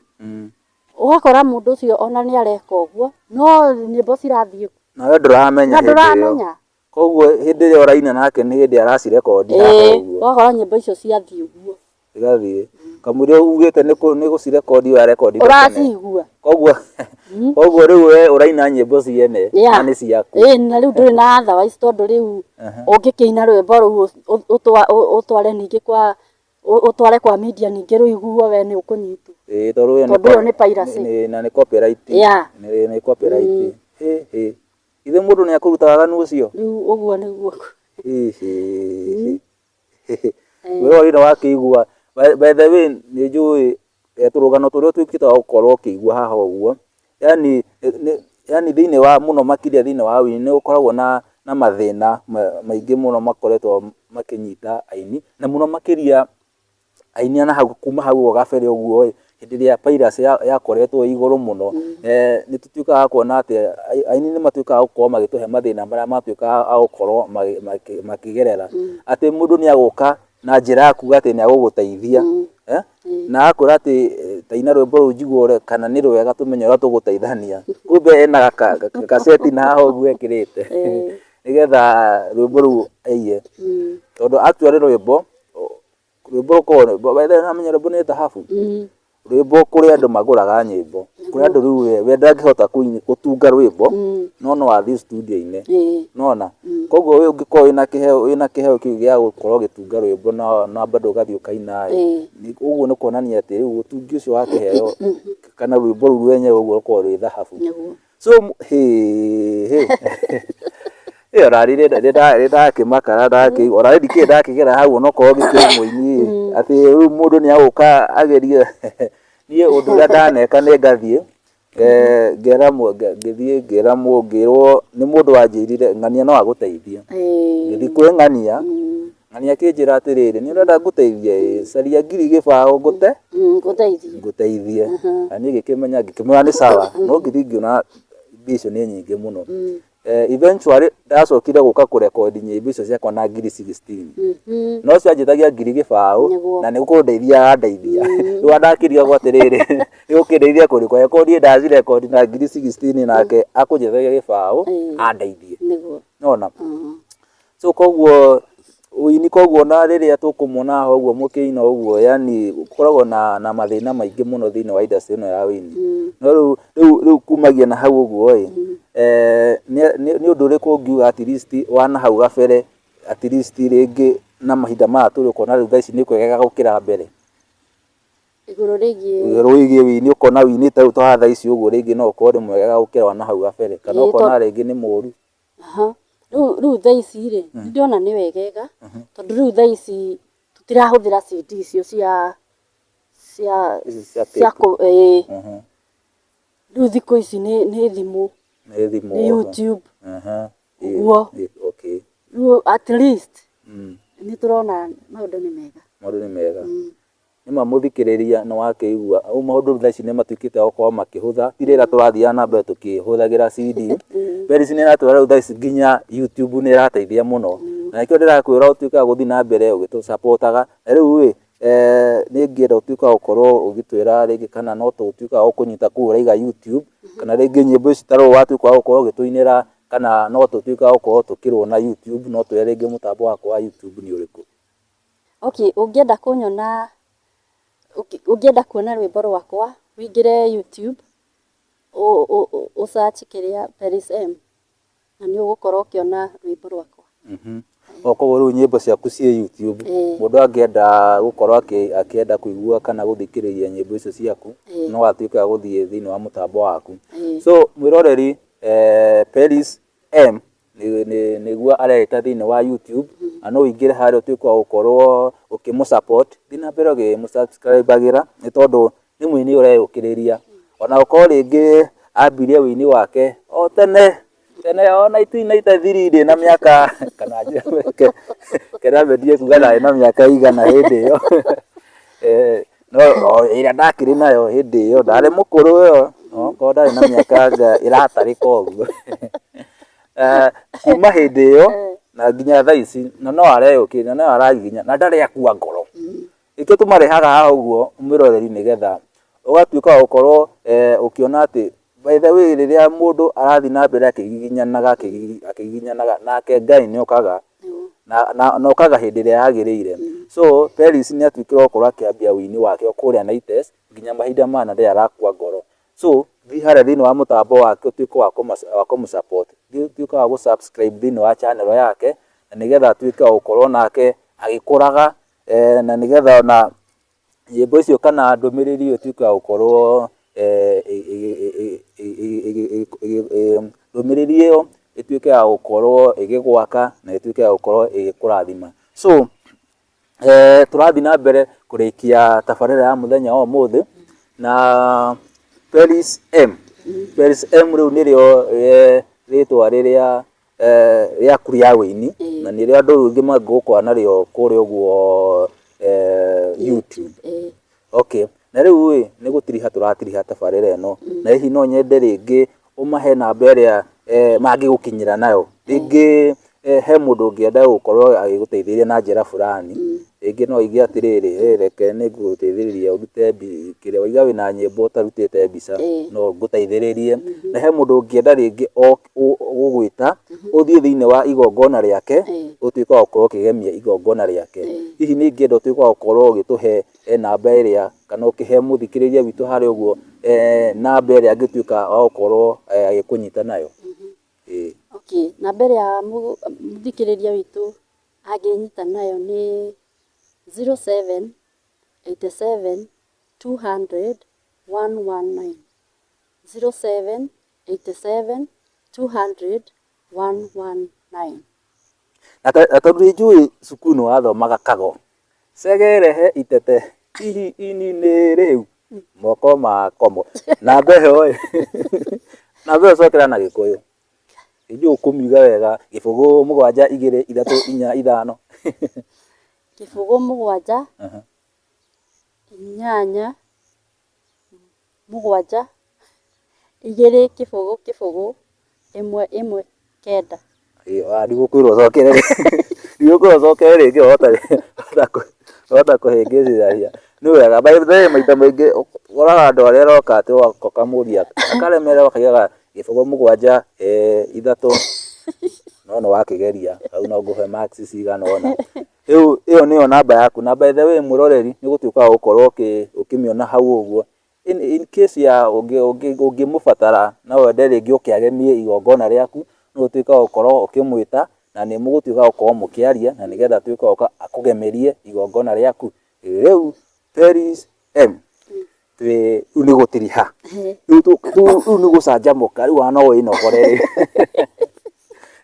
Ũgakora mũndũ ũcio ona nĩ areka ũguo, no nyĩmbo cirathiĩ. Na we ndũramenya Na hĩndĩ ĩyo. ndũramenya. Koguo hĩndĩ ĩrĩa ũraina nake nĩ hĩndĩ aracirekondi haha ũguo. Ũgakora nyĩmbo icio ciathiĩ ũguo. Igathiĩ. Kamũira ugĩte nĩ gũcirekondi ũrarekondi. Ũracigua. Koguo rĩu we ũraina nyĩmbo ciene na nĩ ciaku. Ĩĩ, na rĩu ndũrĩ na otherwise, tondũ rĩu ũngĩkĩina rwĩmbo rũu ũtware ningĩ kwa ũtware kwa media ningĩ rũiguo, we nĩ ũkũnyitwo. Ĩĩ, tondũ ĩyo Tondũ ĩyo nĩ piracy. Na nĩ copyright. Nĩ copyright. Hĩ hĩ. Ithe mũndũ nĩ akũruta waganu ũcio? Rĩu ũguo nĩguo. Hĩ hĩ. Mwĩroreri nĩ wakĩigua. By the way, nĩ njũĩ tũrũgano tũrĩa ũtuĩkĩte wa gũkorwo ũkĩigua haha ũguo, yani thĩinĩ wa mũno makĩria thĩinĩ wa ũini nĩ gũkoragwo na mathĩna maingĩ mũno makoretwo makĩnyita aini, na mũno makĩria aini na hau kuma hau ũguo gabere ũguo ĩ, hĩndĩ ĩrĩa piracy yakoretwo ĩ igũrũ mũno, nĩ tũtuĩkaga a kuona atĩ aini nĩ matuĩkaga a gũkorwo magĩtũhe mathĩna marĩa matuĩkaga a gũkorwo makĩgerera, atĩ mũndũ nĩ agũka na njĩra ya kuga atĩ nĩ agũgũteithia, na agakwĩra atĩ ta ina rwĩmbo rũu njigue kana nĩ rwega tũmenye ũrĩa tũgũteithania, kumbe ena gaceti na haha ũguo ekĩrĩte nĩgetha rwĩmbo rũu aiye, tondũ actually rwĩmbo rũkoragwo, by the way nĩũramenya rwĩmbo nĩ thahabu. Rwĩmbo kũrĩ andũ magũraga nyĩmbo, kũrĩ andũ rĩu we ndangĩhota gũtunga rwĩmbo, no no athiĩ studio-inĩ. Nona koguo we ũngĩkorwo wĩna kĩheo kĩu gĩa gũkorwo ũgĩtunga rwĩmbo na bado ũgathiĩ ũkaina ĩ, ũguo nĩ kuonania atĩ rĩu ũtungi ũcio wa kĩheo kana rwĩmbo rũu rwenyewe ũguo rũkoragwo rwĩ thahabu. So hĩ hĩ ĩ, ona niĩ nĩ ndakĩmaka na ndakĩigua ona niĩ ndikĩrĩ ndakĩgera hau onokorwo ngĩkĩrĩ mũini atĩ rĩu mũndũ nĩ agũka agerie. Niĩ ũndũ ũrĩa ndaneka nĩ ngathiĩ ngera ngĩthiĩ ngĩra ngĩrwo nĩ mũndũ wanjĩrire ng'ania no agũteithie. Ngĩthiĩ kwĩ ng'ania, ng'ania akĩnjĩra atĩrĩrĩ, nĩ ũrenda ngũteithie? Ĩ, caria 10,000 ngũte Ngũteithie. Ngũteithie. Na niĩ ngĩkĩmenya, ngĩkĩmwĩra nĩ sawa, no ngĩthiĩ ngĩona mbia icio nĩ nyingĩ mũno. Eventually ndacokire gũka kũrekondi nyĩmbo icio ciakwa na 16,000, no ũcio anjĩtagia 20,000. Na nĩ kũndeithia arandeithia. Rĩu ndakĩrigagwo atĩrĩrĩ, nĩ gũkĩndeithia kũrĩkũ angĩkorwo niĩ ndacirekondi na 16,000 nake akũnjĩtagia 20 andeithie? Nona so koguo ũini, koguo na rĩrĩa tũkũmuona haha ũguo mũkĩina ũguo, yani gũkoragwo na mathĩna maingĩ mũno thĩinĩ wa industry ĩno ya ũini. No rĩu kumagia na hau ũguo ĩ, nĩ ũndũ ũrĩkũ ũngiuga at least wa na hau gabere, at least rĩngĩ na mahinda maya tũrĩ, ũkona rĩu thaa ici nĩ kwegega gũkĩra mbere? Igũrũ rĩgiĩ? Igũrũ wĩgiĩ wĩini, ũkona wĩini ta rĩu ta thaa ici ũguo rĩngĩ no ũkorwo nĩ mwega gũkĩra wa na hau gabere, kana ũkona rĩngĩ nĩ mũru? Aha. Rĩu thaa ici rĩ, nĩ ndĩrona nĩ wegega, tondũ rĩu thaa ici tũtirahũthĩra CD icio cia Ici cia cia tape. Kũ ĩĩ. Rĩu thikũ ici nĩ thimũ. Nĩ thimũ. Nĩ YouTube. Ũguo. Rĩu at least nĩ tũrona maũndũ nĩ mega. Maũndũ nĩ mega. Nĩma mũthikĩrĩria nĩ wakĩigua ũũ, maũndũ thaa ici nĩ matuĩkĩte a gũkorwo makĩhũtha, ti rĩrĩa tũrathiaga na mbere tũkĩhũthagĩra CD. Peris nĩ ĩratwĩra rĩu thaa ici nginya YouTube nĩ ĩrateithia mũno, na nĩkĩo ndĩrakwĩra ũtuĩke wa gũthiĩ na mbere ũgĩtũcapotaga. Na rĩu ĩ, nĩ ngĩenda ũtuĩke wa gũkorwo ũgĩtwĩra rĩngĩ kana no tũtuĩke wa gũkũnyita kũu ũraiga YouTube, kana rĩngĩ nyĩmbo ici ta rĩu watuĩka wa gũkorwo ũgĩtũinĩra, kana no tũtuĩke wa gũkorwo tũkĩrwona YouTube? No twĩre rĩngĩ mũtambo waku wa YouTube nĩ ũrĩkũ? Okay, ũngĩenda kũnyona, ũngĩenda kuona rwĩmbo rwakwa, ũingĩre YouTube, ũ search kĩrĩa Peris M, na nĩ ũgũkorwo ũkĩona rwĩmbo rwakwa. O koguo rĩu nyĩmbo ciaku ciĩ YouTube? Ĩĩ. Mũndũ angĩenda gũkorwo akĩenda kũigua kana gũthikĩrĩria nyĩmbo icio ciaku, no atuĩke wa gũthiĩ thĩinĩ wa mũtambo waku. Ĩĩ. So mwĩroreri, Peris M nĩguo areĩta thĩinĩ wa YouTube, na no ũingĩre harĩa ũtuĩke wa gũkorwo ũkĩmũ support, thiĩ na mbere ũgĩmũ subscribe agĩra, nĩ tondũ nĩ mũini ũreyũkĩrĩria, ona gũkorwo rĩngĩ ambirie ũini wake o tene tene o 1993 ndĩ na mĩaka kana kĩrambe ndie kuga ndarĩ na mĩaka igana hĩndĩ ĩyo, no ĩrĩa ndakĩrĩ nayo hĩndĩ ĩyo ndarĩ mũkũrũ ĩyo, no korwo ndarĩ na mĩaka anga ĩratarĩka ũguo. Kuma hĩndĩ ĩyo na nginya thaa ici, na no areyũkĩrĩria na no aragiginya na ndarĩ akua ngoro. Nĩkĩo tũmarehaga haha ũguo, mwĩroreri, nĩgetha ũgatuĩka wa gũkorwo ũkĩona atĩ by the way rĩrĩa mũndũ arathiĩ na mbere akĩgiginyanaga akĩgiginyanaga, nake Ngai nĩ okaga na okaga hĩndĩ ĩrĩa yagĩrĩire. So Peris nĩ atuĩkire wa gũkorwo akĩambia ũini wake o kũrĩa 90s nginya mahinda maya, na ndarĩ arakua ngoro. So thiĩ harĩa thĩinĩ wa mũtambo wake ũtuĩke wa kũmũ support, thiĩ ũtuĩke wa gũ subscribe thĩinĩ wa channel yake, na nĩgetha atuĩke wa gũkorwo nake agĩkũraga, na nĩgetha ona nyĩmbo icio kana ndũmĩrĩri ĩyo ĩtuĩke ya gũkorwo ndũmĩrĩri ĩyo ĩtuĩke ya gũkorwo ĩgĩgwaka na ĩtuĩke ya gũkorwo ĩgĩkũrathima. So tũrathiĩ na mbere kũrĩkia tabarĩra ya mũthenya wa ũmũthĩ na Peris M. Peris M rĩu nĩrĩo rĩtwa rĩrĩa rĩaku rĩa wĩini, na nĩrĩo andũ aingĩ mangĩgũkora narĩo kũrĩa ũguo YouTube. Okay, na rĩu ĩ, nĩ gũtiriha tũratiriha tabarĩra ĩno, na hihi no nyende rĩngĩ ũmahe namba ĩrĩa mangĩgũkinyĩra nayo, rĩngĩ he mũndũ ũngĩenda gũkorwo agĩgũteithĩrĩria na njĩra fulani. Rĩngĩ no oige atĩrĩrĩ, "Ĩ reke nĩ ngũgũteithĩrĩria ũrute kĩrĩa waiga wĩna nyĩmbo ũtarutĩte mbica, no ngũteithĩrĩrie." Na he mũndũ ũngĩenda rĩngĩ gũgwĩta ũthiĩ thĩinĩ wa igongona rĩake, ũtuĩke wa gũkorwo ũkĩgemia igongona rĩake. Hihi nĩ ingĩenda ũtuĩke wa gũkorwo ũgĩtũhe namba ĩrĩa kana ũkĩhe mũthikĩrĩria witũ harĩa ũguo namba ĩrĩa angĩtuĩka wa gũkorwo agĩkũnyita nayo. Okay, namba ĩrĩa mũthikĩrĩria witũ angĩnyita nayo nĩ 07 87 200 119, 07 87 200 119. Na tondũ nĩ njũĩ cukuru nĩ wathomaga kago cegerehe itete hihi ini nĩ rĩu moko makomo, namba ĩyo ĩ, namba ĩyo cokera na Gĩkũyũ, nĩ njũĩ ũkũmiuga wega, 0 7 2 3 4 5. 0 7 8 7 2 0 0 1 1 9. Ndigũkwĩra ũcokere, ndigũkwĩra ũcokere rĩngĩ, wahota kũhĩngĩcithania. Nĩ wega, by the way, maita maingĩ ũkoraga andũ arĩa aroka atĩ ũkamũria akaremererwo akaugaga 0 7 3, no nĩ wakĩgeria hau no ngũhe marks cigana ũna. Rĩu ĩyo nĩyo namba yaku, na by the way mwĩroreri nĩ ũgũtuĩka wa gũkorwo ũkĩmĩona hau ũguo in case ya ũngĩmũbatara na wende rĩngĩ ũke agemie igongona rĩaku, no ũtuĩke wa gũkorwo ũkĩmwĩta na nĩ mũgũtuĩka wa gũkorwo mũkĩaria na nĩgetha atuĩke wa gũka akũgemerie igongona rĩaku. Rĩu Peris M twĩ rĩu nĩ gũtiriha, rĩu nĩ gũcanjamũka, rĩu ona no wĩnogore,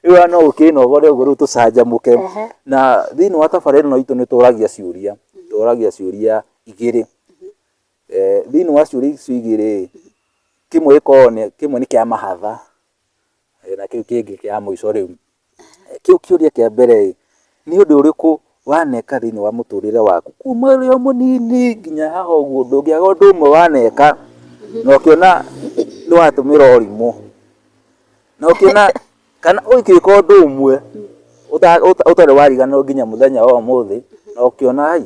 rĩu ona no ũkĩnogore ũguo rĩu tũcanjamũke. Na thĩinĩ wa tabarĩra ĩno itũ nĩ tũragia ciũria, tũragia ciũria igĩrĩ. Thĩinĩ wa ciũria icio igĩrĩ, kĩmwe gĩkoragwo nĩ, kĩmwe nĩ kĩa mahatha na kĩu kĩngĩ kĩa mũico rĩu. Kĩu kĩũria kĩa mbere ĩ, nĩ ũndũ ũrĩkũ waneka thĩinĩ wa mũtũrĩre waku kuma ũrĩ o mũnini nginya haha ũguo, ndũngĩaga ũndũ ũmwe waneka na ũkĩona nĩ watũmĩra ũrimũ, na ũkĩona kana ũgĩka ũndũ ũmwe ũtarĩ wariganĩrwo nginya mũthenya wa ũmũthĩ, na ũkĩona ai,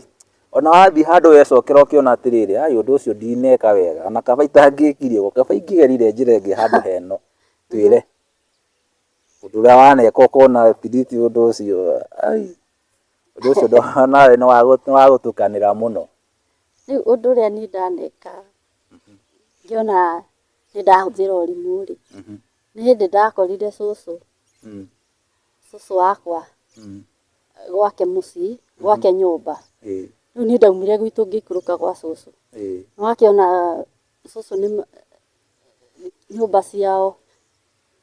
ona wathiĩ handũ wecokera ũkĩona atĩrĩrĩ, ai ũndũ ũcio ndineka wega, ona kaba itangĩkire ũguo, kaba ingĩgerire njĩra ĩngĩ handũ heno. Twĩre ũndũ ũrĩa waneka ũkona at least ũndũ ũcio, ai, ũndũ ũcio nawe nĩ wagũtukanĩra mũno. Rĩu ũndũ ũrĩa niĩ ndaneka ngĩona nĩ ndahũthĩra ũrimũ rĩ, nĩ hĩndĩ ndakorire cũcũ, cũcũ wakwa gwake mũciĩ, gwake nyũmba. Rĩu niĩ ndaumire gwitũ ngĩikũrũka gwa cũcũ. Nĩ wakĩona cũcũ nĩ nyũmba ciao,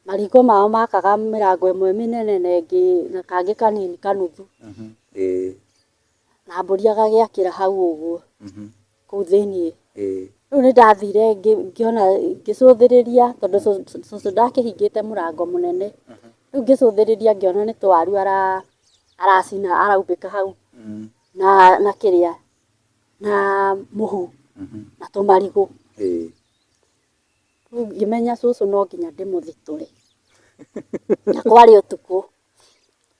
mariko mao makaga mĩrango ĩmwe mĩnene na ĩngĩ na kangĩ kanini kanuthu. Na mbũri agagĩakĩra hau ũguo kũu thĩiniĩ. Rĩu nĩ ndathire ngĩona ngĩcũthĩrĩria tondũ cũcũ ndakĩhingĩte mũrango mũnene. Rĩu ngĩcũthĩrĩria ngĩona nĩ twaru aracina araumbĩka hau na kĩrĩa na mũhu na tũmarigũ. Rĩu ngĩmenya cũcũ no nginya ndĩmũthitũre. Na kwarĩ ũtukũ.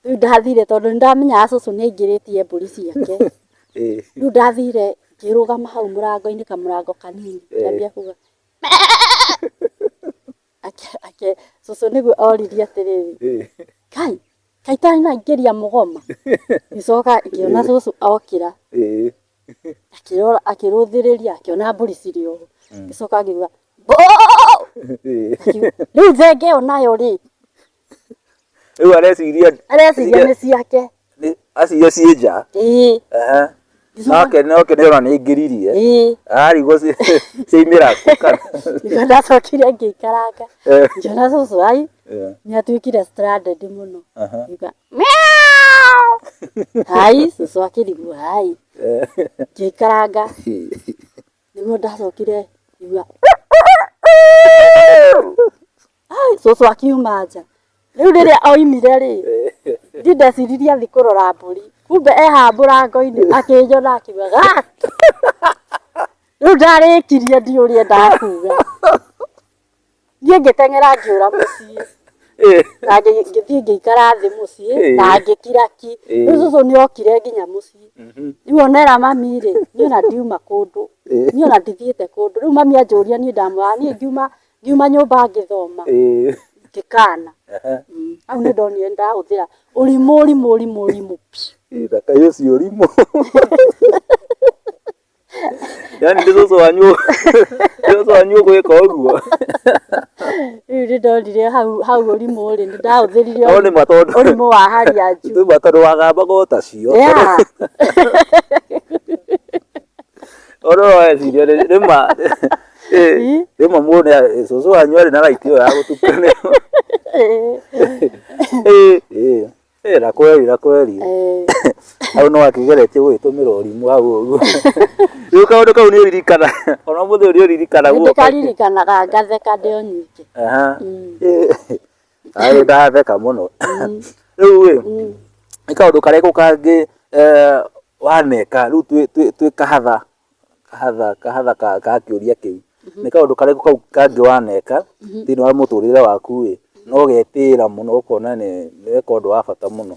Rĩu ndathire tondũ nĩ ndamenyaga cũcũ nĩ aingĩrĩtie mbũri ciake. Rĩu ndathire ngĩrũgama hau mũrango-inĩ kamũrango kanini ngĩambia kuga cũcũ nĩguo oririe atĩrĩrĩ, kai kaĩ itanaingĩria mũgoma? Ngĩcoka ngĩona cũcũ okĩra akĩrora akĩrũthĩrĩria akĩona mbũri cirĩ o ho. Ngĩcoka ngiuga mbũũ! Rĩu thenge ĩyo nayo rĩ, Rĩu areciria areciria nĩ ciake. Aciria ciĩ nja. Ĩĩ. Nake nake nĩona nĩ aingĩririe. Ĩĩ. Ararigwo ciaimĩra kũ kana. Nĩguo ndacokire ngĩikaranga. Ngĩona cũcũ ai nĩ atuĩkire stranded mũno. Ngiuga meow. Hai cũcũ akĩrigwo hai. Ngĩikaranga nĩguo ndacokire ngiuga ai cũcũ akiuma nja. Rĩu rĩrĩa oimire rĩ, niĩ ndeciririe athiĩ kũrora mbũri, kumbe e haha mũrango-inĩ akĩnyona akiuga gaki. Rĩu ndarĩkirie ndiũĩ ũrĩa endaga kuga. Niĩ ngĩteng'era ngĩũra mũciĩ. Na ngĩthiĩ ngĩikara thĩ mũciĩ na ngĩkira ki. Rĩu cũcũ nĩ okire nginya mũciĩ. Rĩu onera mami rĩ, niĩ ona ndiuma kũndũ, niĩ ona ndithiĩte kũndũ. Rĩu mami anjũria niĩ ndamwĩra niĩ ngiuma ngiuma nyũmba ngĩthoma ngĩkana. Hau nĩ ndonire ndahũthĩra ũrimũ ũrimũ ũrimũ ũrimũ pi. Na kaĩ ũcio ũrimũ. Yaani nĩ cũcũ wanyu nĩ cũcũ wanyu ũgwĩka ũguo. Rĩu nĩ ndonire hau hau ũrimũ rĩ, nĩ ndahũthĩrire No nĩ ma tondũ ũrimũ wa hali ya juu. Nĩ ma tondũ wagambaga o tacio. Yeah. Ũndũ weciria nĩ ma rĩmwe mũndũ cũcũ wanyu arĩ na right ĩyo ya gũtukana. Na kweri na kweri. Hau no akĩgeretie gũgĩtũmĩra ũrimũ hau ũguo. Rĩu kaũndũ kau nĩ ũririkana ona ũmũthĩ ũyũ nĩ ũririkana guo. Nĩndĩkaririkanaga ngatheka ndĩ o nyike. Arĩ ndatheka mũno. Rĩu ĩ nĩ kaũndũ karĩkũ kangĩ waneka rĩu twĩ kahatha kahatha kahatha ka kĩũria kĩu. Nĩ kaũndũ karĩkũ kau kangĩ waneka thĩinĩ wa mũtũrĩre waku ĩ na ũgetĩĩra mũno ũkona nĩ weka ũndũ wa bata mũno.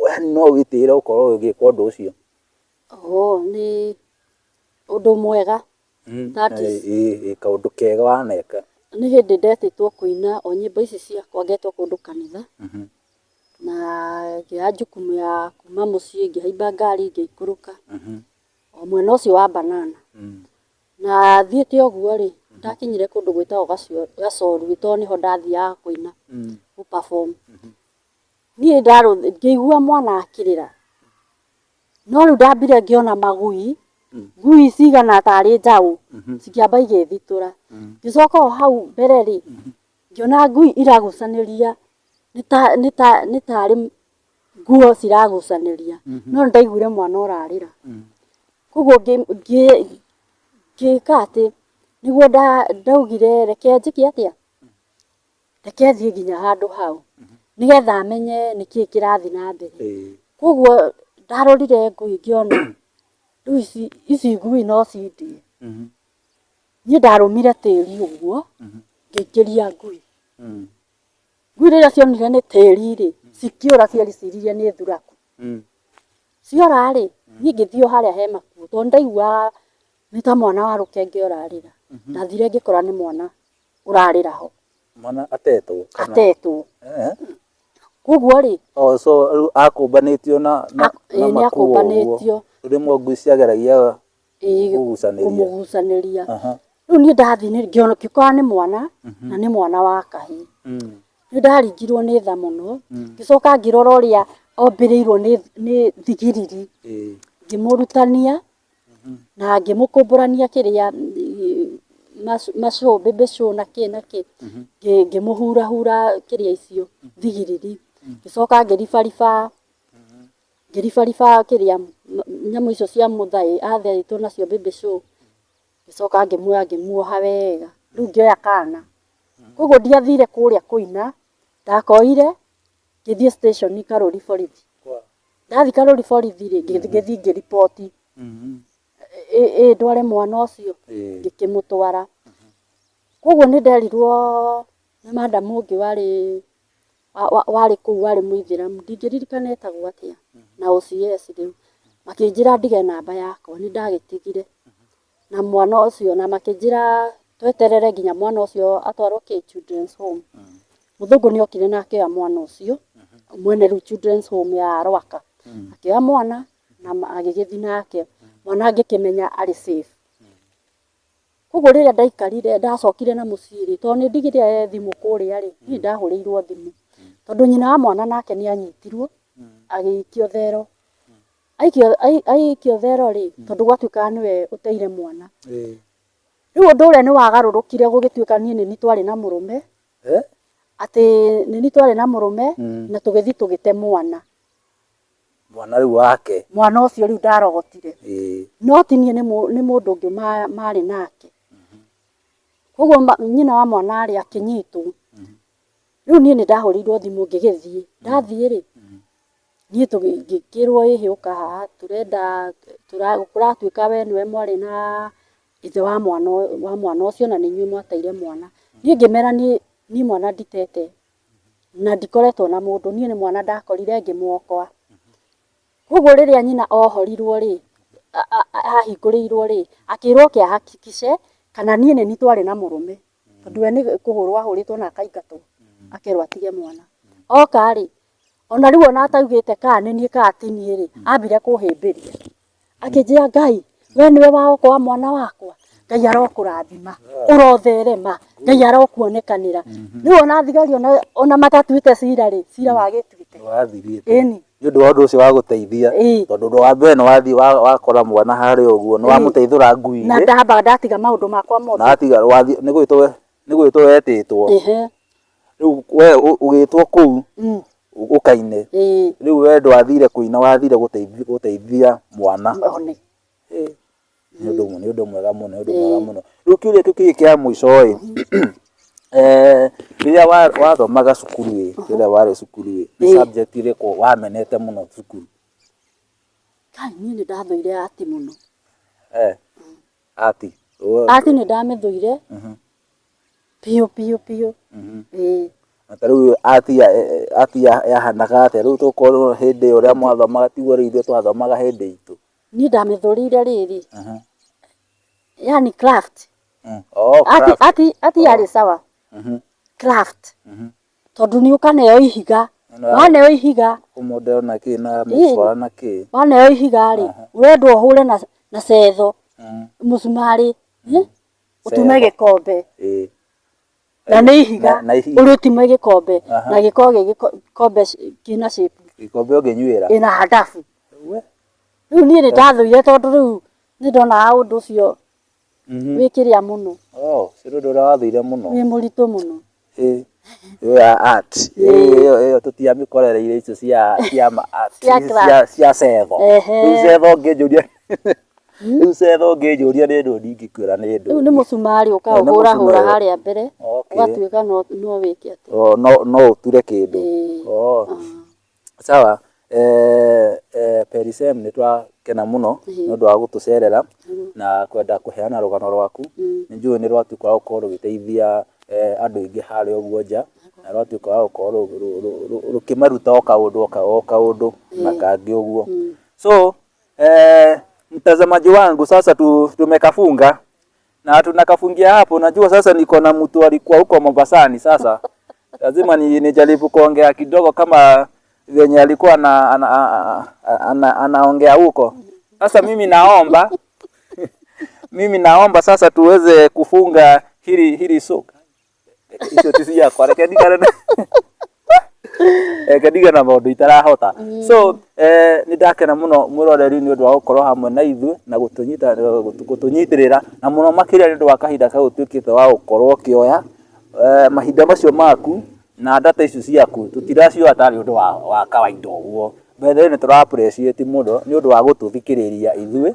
Yaani no wĩtĩĩre gũkorwo ũgĩka ũndũ ũcio. Oo nĩ ũndũ mwega. That is Ĩĩ kaũndũ kega waneka. Nĩ hĩndĩ ndetĩtwo kũina o nyĩmbo ici ciakwa ngetwo kũndũ kanitha. Na ngĩoya jukumu ya kuma mũciĩ ngĩhaimba ngari ngĩikũrũka o mwena ũcio wa Banana. Na thiĩte ũguo rĩ, ndakinyire kũndũ gwĩtagwo Gacorui tondũ nĩho ndathiaga kũina, gũ perform. Niĩ ngĩigua mwana akĩrĩra, no rĩu ndambire ngĩona magui, ngui cigana tarĩ njaũ, cikĩamba igĩthitũra. Ngĩcoka o hau mbere rĩ, ngĩona ngui iragucanĩria nĩ tarĩ nguo ciragucanĩria, no nĩ ndaiguire mwana ũrarĩra. Koguo ngĩka atĩ, nĩguo ndaugire reke njĩke atĩa, reke thiĩ nginya handũ hau, nĩgetha menye nĩkĩĩ kĩrathiĩ na mbere. Koguo ndarorire ngui ngĩona rĩu ici ngui no cindĩe. Niĩ ndarũmire tĩri ũguo, ngĩikĩria ngui. Ngui rĩrĩa cionire nĩ tĩri rĩ, cikĩũra cieciririe nĩ thuraku. Ciora rĩ, niĩ ngĩthiĩ o harĩa he makuo tondũ nĩndaiguaga nĩ ta mwana wa rũkenge ũrarĩra. Ndathire ngĩkora nĩ mwana ũrarĩra ho. Mwana atetwo kana? Atetwo. Koguo rĩ, Oh, so rĩu akũmbanĩtio na na na ĩĩ nĩ makuo ũguo. akũmbanĩtio. Rĩmwe ngui ciageragia kũgucanĩria. Kũmũgucanĩria. Rĩu niĩ ndathiĩ ngĩona ngĩkora nĩ mwana na nĩ mwana wa kahĩĩ. Nĩ ndaringirwo nĩ tha mũno, ngĩcoka ngĩrora ũrĩa ombĩrĩirwo nĩ thigiriri, ngĩmũrutania na ngĩmũkũmbũrania kĩrĩa macũ baby show na kĩ na kĩ, ngĩmũhurahura kĩrĩa icio thigiriri, ngĩcoka ngĩribariba ngĩribariba kĩrĩa nyamũ icio cia mũthaĩ athaĩtwo nacio baby show, ngĩcoka ngĩmuoya ngĩmuoha wega, rĩu ngĩoya kana. Koguo ndiathire kũrĩa kũina, ndakoire ngĩthiĩ station Karũri borithi. Ndathiĩ Karũri borithi rĩ, ngĩthiĩ ngĩriboti ĩ ndware mwana ũcio, ngĩkĩmũtwara. Koguo nĩ nderirwo nĩ madam ũngĩ warĩ warĩ kũu warĩ mũithĩramu, ndingĩririkana etagwo atĩa, na OCS rĩu, makĩnjĩra ndige namba yakwa, nĩ ndagĩtigire. Na mwana ũcio, na makĩnjĩra tweterere nginya mwana ũcio atwarwo kĩ children's home. Mũthũngũ nĩ okire na akĩoya mwana ũcio, mwene rĩu children's home ya Rwaka. Akĩoya mwana na agĩgĩthiĩ nake, mwana ngĩkĩmenya arĩ safe. Koguo rĩrĩa ndaikarire, ndacokire na mũciĩ rĩ, tondũ nĩ ndigire thimũ kũrĩa rĩ, niĩ ndahũrĩirwo thimũ. Tondũ nyina wa mwana nake nĩ anyitirwo, agĩikio thero. Aikio thero rĩ, tondũ gwatuĩkaga nĩwe ũteire mwana. Rĩu ũndũ ũrĩa nĩ wagarũrũkire gũgĩtuĩka niĩ nĩ niĩ twarĩ na mũrũme, atĩ nĩ niĩ twarĩ na mũrũme na tũgĩthiĩ tũgĩte mwana. Mwana rĩu wake. Mwana ũcio rĩu ndarogotire. No ti niĩ nĩ mũndũ ũngĩ marĩ nake. Koguo nyina wa mwana rĩ akĩnyitwo. Rĩu niĩ nĩ ndahũrĩirwo thimũ ngĩgĩthiĩ. Ndathiĩ rĩ, niĩ ngĩkĩrwo ĩhĩ ũka haha tũrenda kũratuĩka we nĩwe mwarĩ na ithe wa mwana wa mwana ũcio na nĩ inyuĩ mwateire mwana. Niĩ ngĩmera niĩ mwana nditete. Na ndikoretwo na mũndũ, niĩ nĩ mwana ndakorire ngĩmuokoa. Koguo rĩrĩa nyina ohorirwo rĩ, ahingũrĩirwo rĩ, akĩrwo oke ahakikishe kana niĩ nĩ niĩ twarĩ na mũrũme. Tondũ we nĩ kũhũrwo ahũrĩtwo na akaingatwo, akerwo atige mwana. Oka rĩ, ona rĩu ona ataugĩte kana nĩ niĩ kana ti niĩ rĩ, ambire kũhĩmbĩria. Akĩnjĩra Ngai, we nĩwe waokoa mwana wakwa, Ngai arokũrathima, ũrotherema, Ngai arokuonekanĩra. Rĩu ona thigari ona matatuĩte cira rĩ, cira wagĩtuĩte. Wathirĩte. Ĩni. Nĩ ũndũ wa ũndũ ũcio wa gũteithia. Tondũ ũndũ wa mbere nĩ wathiĩ wakora mwana harĩa ũguo, nĩ wamũteithũra ngui-inĩ. Na ndamba ndatiga maũndũ makwa mothe. Na watiga wathiĩ nĩ gwĩtwo nĩ gwĩtwo wetĩtwo. Rĩu we ũgĩtwo kũu ũkaine. Rĩu we ndwathire kũina wathire gũteithia mwana. One. Nĩ ũndũ nĩ ũndũ mwega mũno, nĩ ũndũ mwega mũno. Rĩu kĩũria kĩu kĩngĩ kĩa mũico ĩ, rĩrĩa wathomaga cukuru ĩ, rĩrĩa warĩ cukuru ĩ, nĩ subject ĩrĩkũ wamenete mũno cukuru? Kai niĩ nĩ ndathũire art mũno. Art? Art nĩ ndamĩthũire biũ biũ biũ. Ĩĩ. Na ta rĩu art art yahanaga atĩa? Rĩu tũkorwo hĩndĩ ĩyo ũrĩa mwathomaga tiguo rĩu ithuĩ twathomaga hĩndĩ itũ. Niĩ ndamĩthũrĩire rĩrĩ, yani craft. Oh, craft. Art art yarĩ sawa. Craft. Tondũ nĩ ũkaneo ihiga. Waneo ihiga. Kũmondeo na kĩ na mĩcora na kĩ. Waneo ihiga rĩ, ũrendwo ũhũre na cetho, mũcumarĩ, ũtume gĩkombe. Na nĩ ihiga, ũrĩtume gĩkombe, na gĩkorwo gĩ gĩkombe kĩna shape. Gĩkombe ũngĩnyuĩra. Ĩna handabu. Rĩu niĩ nĩ ndathũire tondũ rĩu nĩ ndonaga ũndũ ũcio wĩ kĩrĩa mũno. Oh, ũcio nĩ ũndũ ũrĩa wathũire mũno. Wĩ mũritũ mũno. Ĩyo ya art, ĩyo tũtiamĩkorereire icio cia cia art, cia cetho. Rĩu cetho ũngĩnjũria rĩu cetho ũngĩnjũria nĩ ndũ ndingĩkwĩra nĩ ndũ. Rĩu nĩ mũcumarĩ ũkaũhũrahũra harĩa mbere, ũgatuĩka no wĩke atĩ. No ũture kĩndũ. Sawa, Perisem nĩ twakena mũno nĩ ũndũ wa gũtũcerera na kwenda kũheana rũgano rwaku. Nĩ njũĩ nĩ rwatuĩka rwa gũkorwo rũgĩteithia andũ aingĩ harĩa ũguo nja, na rwatuĩka rwa gũkorwo rũkĩmaruta o kaũndũ o kaũndũ na kangĩ ũguo. So mtazamaji wangu sasa tumekafunga na tunakafungia hapo. Najua sasa niko na mtu alikuwa huko Mombasani, sasa lazima nijaribu kuongea kidogo kama venye alikuwa anaongea huko. Sasa mimi naomba mimi naomba sasa tuweze kufunga hili soka icio ti ciakwa, reke ndigane na reke ndigane na maũndũ itarahota. So nĩ ndakena mũno mwĩroreri nĩ ũndũ wa gũkorwo hamwe na ithuĩ na gũtũnyitĩrĩra na mũno makĩria nĩ ũndũ wa kahinda kau ũtuĩkĩte wa gũkorwo ũkĩoya mahinda macio maku na data icio ciaku tũtiracioya tarĩ ũndũ wa kawaida ũguo. By the way nĩ tũra appreciate mũno nĩ ũndũ wa gũtũthikĩrĩria ithuĩ,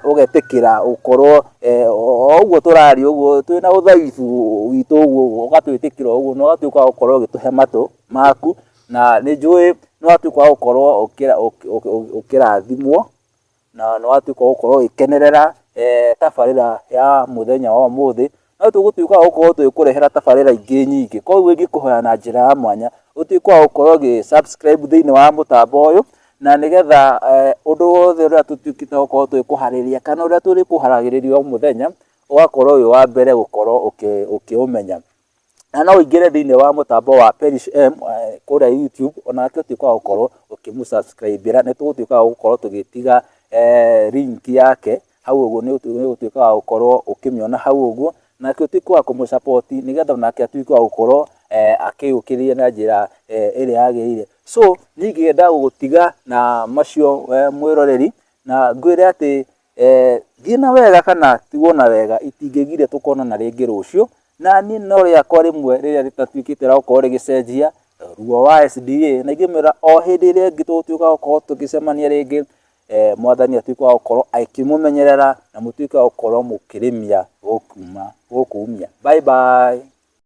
ũgetĩkĩra gũkorwo o ũguo tũraria ũguo twĩna ũthaifu witũ ũguo ũgatwĩtĩkĩra ũguo na ũgatuĩka wa gũkorwo ũgĩtũhe matũ maku, na nĩ njũĩ nĩ watuĩka wa gũkorwo ũkĩrathimwo na nĩ watuĩka wa gũkorwo ũgĩkenerera tabarĩra ya mũthenya wa ũmũthĩ. No tũgũtuĩka wa gũkorwo tũgĩkũrehera tabarĩra ingĩ nyingĩ, koguo ingĩkũhoya na njĩra ya mwanya ũtuĩke wa gũkorwo ũgĩ subscribe thĩinĩ wa mũtambo ũyũ, na nĩgetha ũndũ wothe ũrĩa tũtuĩkĩte wa gũkorwo tũgĩkũharĩria kana ũrĩa tũrĩkũharagĩrĩria o mũthenya, ũgakorwo wĩ wa mbere gũkorwo ũkĩũmenya. Na no ũingĩre thĩinĩ wa mũtambo wa Perish M kũrĩa YouTube, onake ũtuĩke wa gũkorwo ũkĩmũ subscribe ĩra, nĩ tũgũtuĩka wa gũkorwo tũgĩtiga link yake hau ũguo, nĩ ũgũtuĩka wa gũkorwo ũkĩmĩona hau ũguo, nake ũtuĩke wa kũmũ support nĩgetha onake atuĩke wa gũkorwo akĩyũkĩria na njĩra ĩrĩa yagĩrĩire. So niĩ ingĩenda gũgũtiga na macio mwĩroreri, na ngwĩre atĩ thiĩ na wega kana tigwo na wega, itingĩgiria tũkonana rĩngĩ rũciũ, na niĩ no rĩakwa rĩmwe rĩrĩa rĩtatuĩkĩte rĩa gũkorwo rĩgĩcenjia, ruo wa SDA, na ingĩmwĩra o hĩndĩ ĩrĩa ĩngĩ tũgũtuĩka wa gũkorwo tũgĩcemania rĩngĩ, Mwathani atuĩke wa gũkorwo akĩmũmenyerera na mũtuĩke wa gũkorwo mũkĩrĩmia gũkumia. Bye bye.